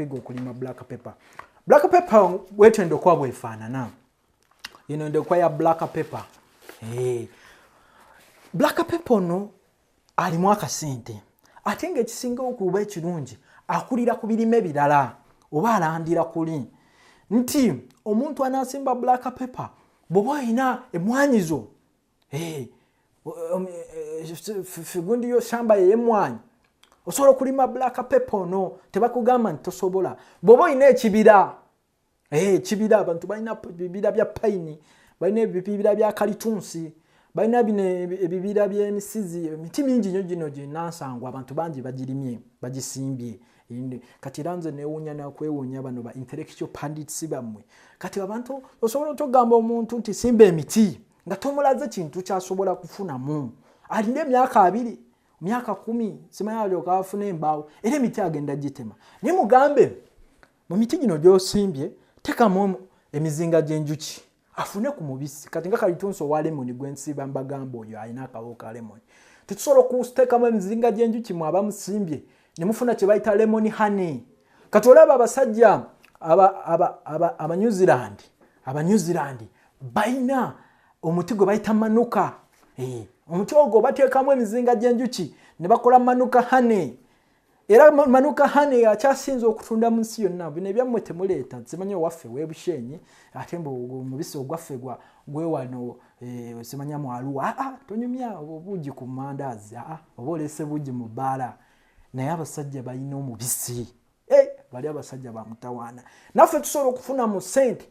Kuyiga okulima black pepper. Black pepper bwetyo endokwa bwefaanana. Eno endokwa ya black pepper. Hey. Black pepper ono alimu akasente, ate nga ekisinga okuba ekirungi akulira ku birime birala oba alandira kuli nti omuntu anaasimba black pepper, bw'oba olina emmwanyi zo, hey, gundi yo shamba yey'emmwanyi, osobola okulima black pepper ono, tebakugamba nti tosobola. Bw'oba olina ekibira, ekibira, abantu balina bibira bya pine, balina ebibira bya kalitunsi, balina bino ebibira by'emisizi, emiti mingi nnyo gino ginansangwa, abantu bangi bagirimye, bagisimbye. Kati era nze newuunya nakwewuunya bano ba intellectual pundits bammwe. Kati abantu osobola otogamba omuntu nti simba emiti nga tomulaze kintu kyasobola kufunamu, alina emyaka 20, myaka 10, simanyi alyoka afuna embaawo, era emiti agenda gitema. Naye mugambe mu miti gino gyosimbye tekamu emizinga gy'enjuki afune ku mubisi. Kati nga kalitunsi owa lemon gwensiba mbagamba, oyo alina akawo ka lemon, tetusobola okuteekamu emizinga gy'enjuki mwe abamusimbye ne mufuna kye bayita lemon honey. Kati olaba abasajja Abanyuzirandi balina omuti gwe bayita manuka. Omuti ogwo bateekamu emizinga gy'enjuki ne bakola manuka honey, era manuka honey akyasinza okutunda mu nsi yonna. Bino ebyammwe temuleeta, simanyi owaffe webushenyi, ate mbu omubisi ogwaffe gwewano, simanya mwaluwa. Aa, tonyumya obuugi ku mandaazi, aa, oba oleese buugi mu bbaala. Naye abasajja balina omubisi. Bali abasajja bamutawaana. Naffe tusobola okufuna mu ssente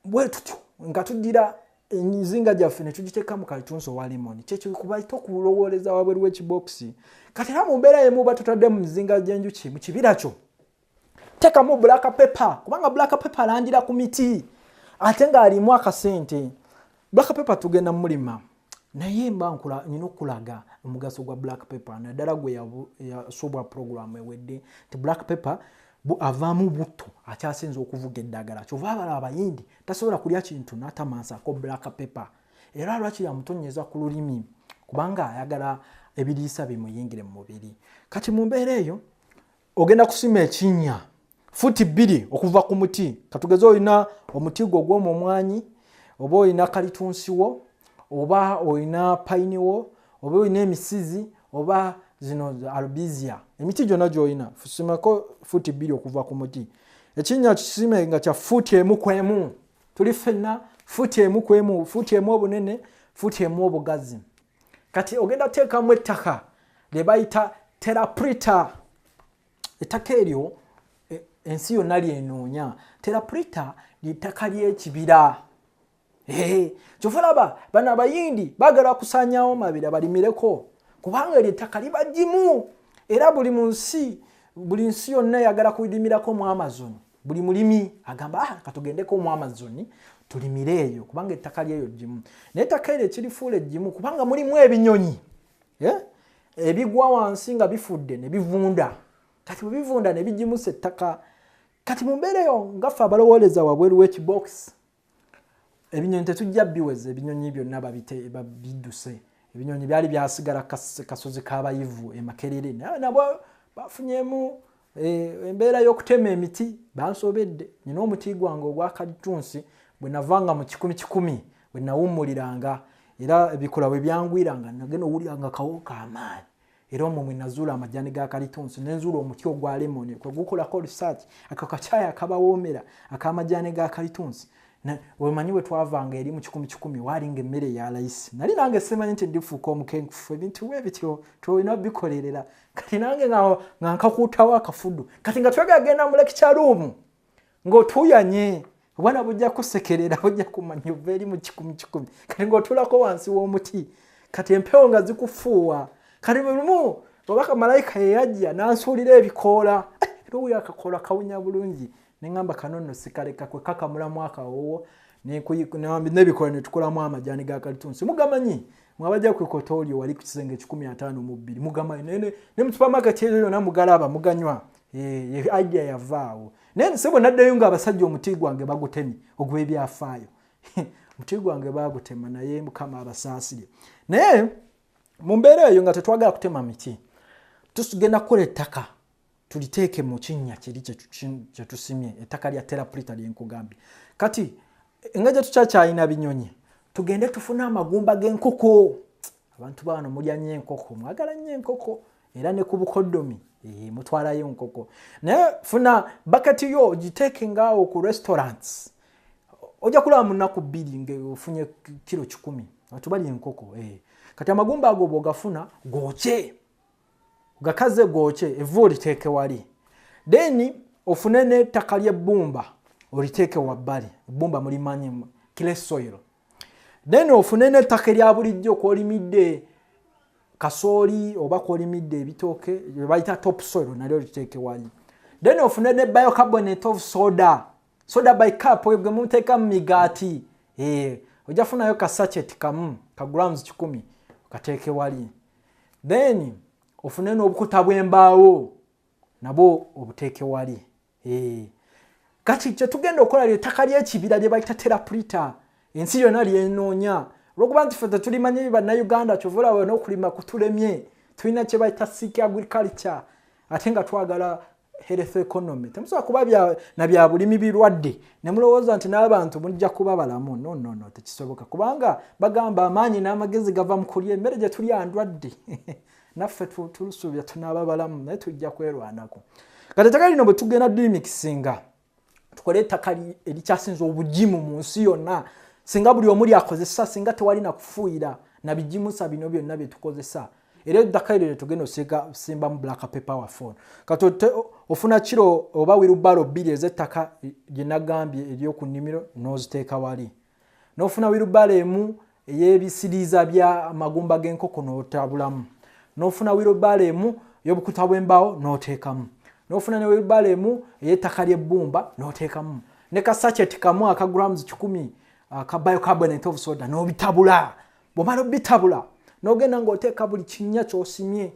bwe tutyo nga tuddira emizinga gyaffe ne tugiteeka mu kalitunsi owa lemoni. Kyekikubaita okulowooleza wabweru w'ekibokisi. Kati era mu mbeera yemu, oba tutadde mu mizinga gy'enjuki mu kibira kyo, teekamu black pepper, kubanga black pepper alandira ku miti ate ng'alimu akasente. Black pepper tugenda mulima, naye mba nina okulaga omugaso gwa black pepper, naddala gwe yasobwa program ewedde nti black pepper avaamu butto akyasinza okuvuga eddagala. Kyova abala Abayindi tasobola kulya kintu n'atamansaako black pepper, era lwakiri amutonyeza ku lulimi, kubanga ayagala ebiriisa bimuyingire mu mubiri. Kati mu mbeera eyo ogenda kusima ekinnya futi 2 okuva ku muti. Katugeze olina omuti gwo ogw'omumwanyi, oba olina kalitunsi wo, oba olina pine wo, oba olina emisizi, oba zino albizia, emiti gyonna gyolina, simako futi 2 okuva ku muti. Ekinnya kisime nga kya futi 1 ku 1, tuli ffenna futi 1 ku 1, futi 1 obunene, futi 1 obugazi. Kati ogenda teekamu ettaka lye bayita terra preta. Ettaka eryo ensi yonna lyenoonya. Terra preta lyettaka ly'ekibira. Kyova olaba bano Abayindi baagala kusaanyaawo mabira balimireko, kubanga eryo ettaka libagimu. Era buli mu nsi, buli nsi yonna eyagala kulimirako mu Amazon. Buli mulimi agamba, ah, katugendeko mu Amazon tulimire eyo, kubanga ettaka lyeyo ggimu. Naye ettaka eryo ekirifuula eggimu kubanga mulimu ebinyonyi ebigwa wansi nga bifudde ne bivunda. Kati bwe bivunda ne bigimusa ettaka. Kati mu mbeera eyo, nga ffe abalowooleza wabweru w'ekibokisi, ebinyonyi tetujja biweza. Ebinyonyi byonna babidduse. Ebinyonyi byali byasigala kasozi k'abayivu e Makerere, naye nabo bafunyemu embeera y'okutema emiti. Bansobedde, nina omuti gwange ogwa kalitunsi bwe navanga mu kikumi kikumi, bwe nawummuliranga, era ebikola bwe byangwiranga, nagenda owuliranga kawo k'amaanyi, era omwo mwe nazuula amajjani ga kalitunsi, nenzuula omuti ogwa lemoni kwe gukolako research, ako kakyayi akabawoomera ak'amajjani ga kalitunsi. Wemanyi bwe twavanga eri mu kikumi kikumi, waalinga emmere eya layisi. Nali nange simanyi nti ndifuuka omukenkufu. Ebintu bwe bityo tolina bikolerera. Kati nange nga nkakuutawo akafudu. Kati nga twegala genda mu lecture room ng'otuuyanye, obwana bujja kusekerera, bujja kumanya ova eri mu kikumi kikumi. Kati ng'otuulako wansi w'omuti, kati empewo nga zikufuuwa. Kati buli oba malayika yeyajja n'ansuulira ebikoola, era owulira akakoola kawunya bulungi, neŋŋamba kano nno sikaleka, kwe kakamulamu akawoowo n'ebikoola ne tukolamu amajaani ga kalitunsi. Mugamanyi mwabajja ku Equatorial wali ku kisenge 152, mugamanyi ne mu supermarket eyo yonna mugalaba, muganywa. Idea yavaawo. Naye sebo naddayo nga abasajja omuti gwange bagutemye ogw'ebyafaayo. Omuti gwange bagutema, naye Mukama abasaasire. Naye mu mbeera eyo nga tetwagala kutema miti, tugenda kukola ettaka. Tuliteeke mu kinnya kiri kyetusimye, ettaka lya terra preta lyenkugambye. Kati engeri gye tukyakyalina binyonyi, tugende tufune amagumba g'enkoko. Abantu baano mulya nnyo enkoko, mwagala nnyo enkoko, era ne ku bukoddomi mutwalayo enkoko. Naye funa baketi yo ogiteeke ngaawo ku restaurants, ojja kulaba mu nnaku 2 ngaofunye kiro 100. Abantu balya enkoko. Kati amagumba ago bwogafuna, gookye, gakaze, gookye, evvu oliteeke wali. Then ofune n'ettaka ly'ebbumba oliteeke wabbali. Ebbumba mulimanyi, clay soil. Then ofune n'ettaka erya bulijjo kwolimidde kasooli oba kwolimidde ebitooke, bayita top soil, nalyo oliteeke wali. Then ofune ne bicarbonate of soda, soda bicarb gwe muteeka mu migaati. Ojja funayo ka sachet kamu ka grams 100, okateeke wali. Then ofune n'obukuta bw'embaawo, nabwo obuteeke wali. Kati kyetugenda okukola, lyettaka ly'ekibira lye bayita terra preta, ensi yonna lyenoonya. Olwokuba nti ffe tetulimanyi Bannayuganda, kyova olaba n'okulima kutulemye. Tulina kye bayita sick agriculture, ate nga twagala health economy. Temusobola kuba na bya bulimi birwadde ne mulowooza nti n'abantu mujja kuba balamu. No, no, no, tekisoboka, kubanga bagamba amaanyi n'amagezi gava mu kulya emmere gye tulya ndwadde. Naffe tulusuubira tunaaba balamu, naye tujja kwerwanako. Kati ettaka lino bwe tugenda dimixinga, tukole ettaka erikyasinza obugimu mu nsi yonna. Singa buli omu lyakozesa, singa tewali nakufuuyira na bigimusa bino byonna byetukozesa. Era ettaka eryo lyetugenda osimbamu black pepper waffe ono. Kati ofuna kiro oba wheelbarrow 2 ez'ettaka lyenagambye ery'oku nnimiro, n'oziteeka wali. N'ofuna wheelbarrow emu ey'ebisiriiza by'amagumba g'enkoko, n'otabulamu. N'ofuna wheelbarrow emu ey'obukuta bw'embaawo, n'oteekamu. N'ofuna ne wheelbarrow emu ey'ettaka ly'ebbumba, n'oteekamu, ne ka sachet kamu aka grams 100 aka bicarbonate of soda, n'obitabula. Bw'omala obitabula, n'ogenda ng'oteeka buli kinnya ky'osimye.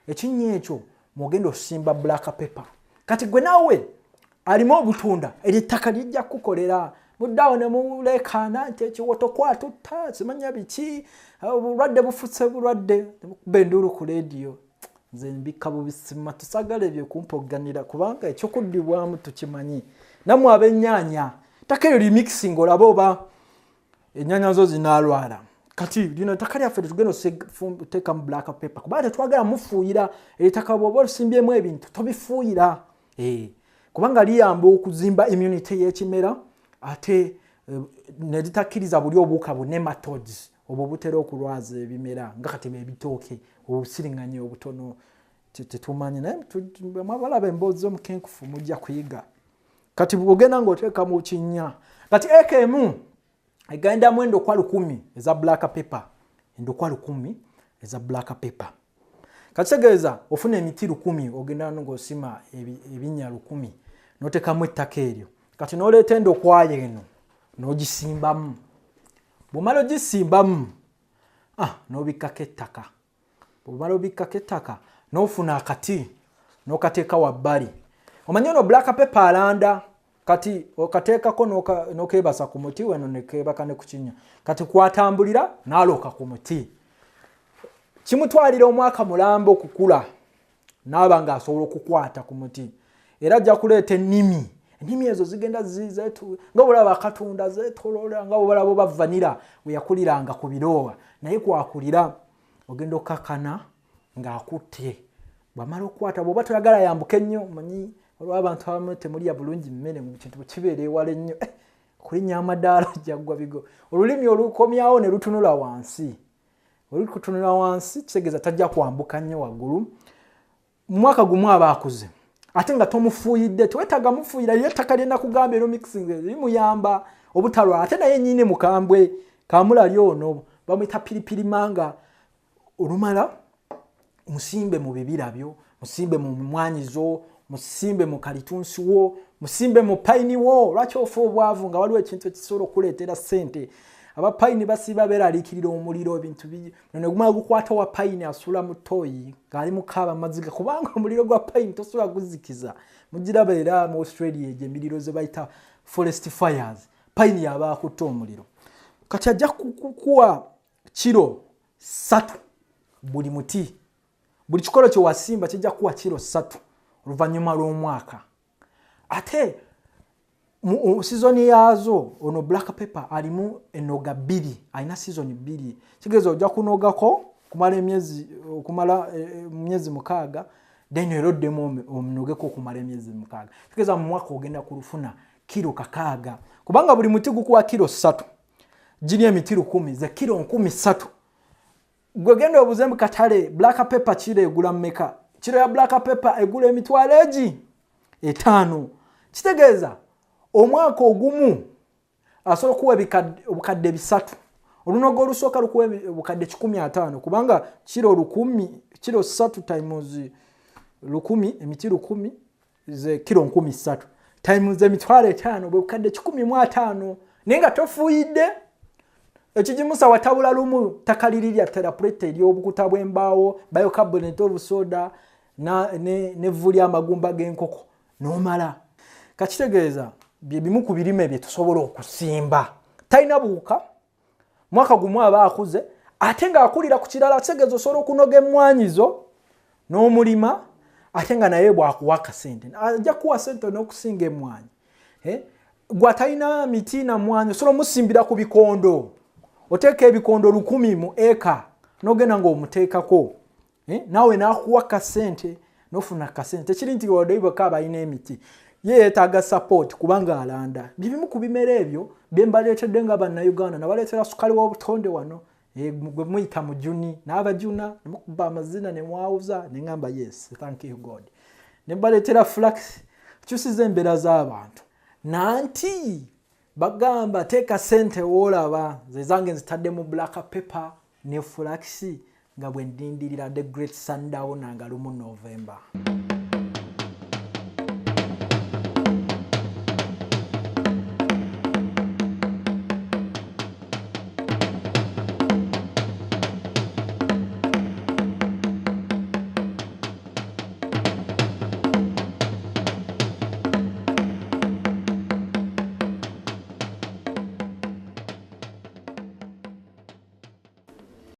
Ekinnya ekyo mwogenda osimba black pepper. Kati gwe naawe alimu obutunda, eryo ettaka lijja kukukolera. Muddaawo ne muleekaana nti ekiwoto kwatutta, simanya biki, obulwadde bufuse bulwadde, nemukuba enduulu ku leediyo. Nze mbikka bubisima, tusagala ebyo kumpoganira, kubanga ekyokuddibwamu tukimanyi. Nammwe ab'ennyaanya, ttaka eryo limixing, olabe oba ennyaanya zo zinaalwala. Kati lino ettaka lyaffe tetugenda oteekamu black pepper, kubanga tetwagala mufuuyira. Ettaka bw'oba olusimbyemu ebintu, tobifuuyira, kubanga liyamba okuzimba immunity y'ekimera, ate ne litakkiriza buli obuwuka bu nematodes obwo butera okulwaza ebimera, nga kati ebitooke obusiriŋŋanyi obutono tetumanyi. Naye mwabalaba emboozi z'omukenkufu, mujja kuyiga. Kati bwogenda ng'oteeka mu kinnya, kati eka emu egendamu endokwa 1000 eza black pepper, endokwa 1000 eza black pepper. Kakitegeeza ofuna emiti 1000, ogenda ng'osima ebinnya 1000, n'oteekamu ettaka eryo. Kati n'oleeta endokwayo eno n'ogisimbamu. Bw'omala ogisimbamu, n'obikkako ettaka. Bw'omala obikkako ettaka, n'ofuna akati n'okateeka wabbali. Omanyi ono black pepper alanda. Kati okateekako n'okeebasa ku muti weno, nekeebaka ne ku kinnya. Kati kwatambulira n'alooka ku muti. Kimutwalira omwaka mulamba okukula naaba ng'asobola okukwata ku muti. Era ajja kuleeta ennimi. Ennimi ezo zigenda nga bwolaba akatunda zeetoloola, nga bwebalaba oba vanilla we yakuliranga ku biroowa, naye kwakulira. Ogenda okakana ng'akutte. Bwamala okukwata, bw'oba toyagala yambuke nnyo, manyi olwa abantu abamu temulya bulungi mmere, mu kintu bwe kibeera ewala ennyo, kulinnya amadaala jjaggwa bigo. Olulimi olukomyawo ne lutunula wansi, olukutunula wansi kitegeeza tajja kwambuka nnyo waggulu. Mu mwaka gumu aba akuze, ate nga tomufuuyidde, tewetaaga mufuuyira. Ye ettaka lyenakugamba ero mixing limuyamba obutalwala. Ate naye nyini mukambwe kamulali ono bamuyita piripiri manga. Olumala musimbe mu bibira byo, musimbe mu mwanyi zo, musimbe mu kalitunsi wo, musimbe mu payini wo. Lwaki ofa obwavu nga waliwo ekintu ekisobola okuleetera ssente? Abapayini basiiba beeraliikirira omuliro, ebintu negumala gukwata wa payini, asula mu toyi ng'ali mukaaba amaziga, kubanga omuliro gwa payini tosobola guzikiza. Mugiraba era mu Australia egyo emiriro ze bayita forest fires, payini yaba akutta omuliro. Kati ajja kukuwa kiro 3 buli muti. Buli kikolo kyewasimba kijja kuwa kiro 3. Oluvannyuma lw'omwaka, ate mu sizoni yaazo, ono black pepper alimu enoga bbiri, alina sizoni bbiri. Kitegeeza ojja kunogako kumala emyezi, okumala myezi 6, then era oddemu omunogeko okumala emyezi 6. Kitegeeza mu mwaka ogenda kulufuna kiro 6, kubanga buli muti gukuwa kiro 3, giri emiti 1000, ze kiro 3000. Gwe genda obuze mu katale, black pepper kiro egula mmeka? Kiro ya black pepper egula emitwalo egi 5. Kitegeeza omwaka ogumu asobola okuwa obukadde 300. Olunoga olusooka lukuwa obukadde 150, kubanga kiro 1000, kiro 3 times 1000, emiti 1000 ze kiro 3000 times emitwalo 5, bwe bukadde 150, naye nga tofuuyidde. Ekigimusa watabula lumu ttaka liri lya terraplate ery'obukuta bw'embaawo, bicarbonate of soda nevvu ly'amagumba g'enkoko, n'omala. Kakitegeeza bye bimu ku birime bye tusobola okusimba. Talina buwuka, mwaka gumu aba akuze, ate ng'akulira ku kirala. Kitegeeza osobola okunoga emmwanyi zo n'omulima, ate nga naye bwakuwa akasente, ajja kuwa sente n'okusinga emmwanyi. Gwe atalina miti na mmwanyi, osobola omusimbira ku bikondo. Oteeka ebikondo 1000 mu eka, n'ogenda ng'omuteekako, naawe n'akuwa kasente, n'ofuna kasente. Tekiri nti wadde abalina emiti, ye yeetaaga support kubanga alanda. Bibimu ku bimera ebyo bye mbaleetedde nga Bannayuganda. Nabaleetera sukali w'obutonde wano, gwe muyita mujuni, n'abajuna nemukuba amazina ne mwawuza, ne ŋŋamba, "Yes, thank you God." Ne mbaleetera flax, kyusiza embeera z'abantu. Nanti bagamba teeka sente woolaba, ze zange nzitadde mu black pepper ne flax, nga bwe ndindirira the great sundown nga 1 November.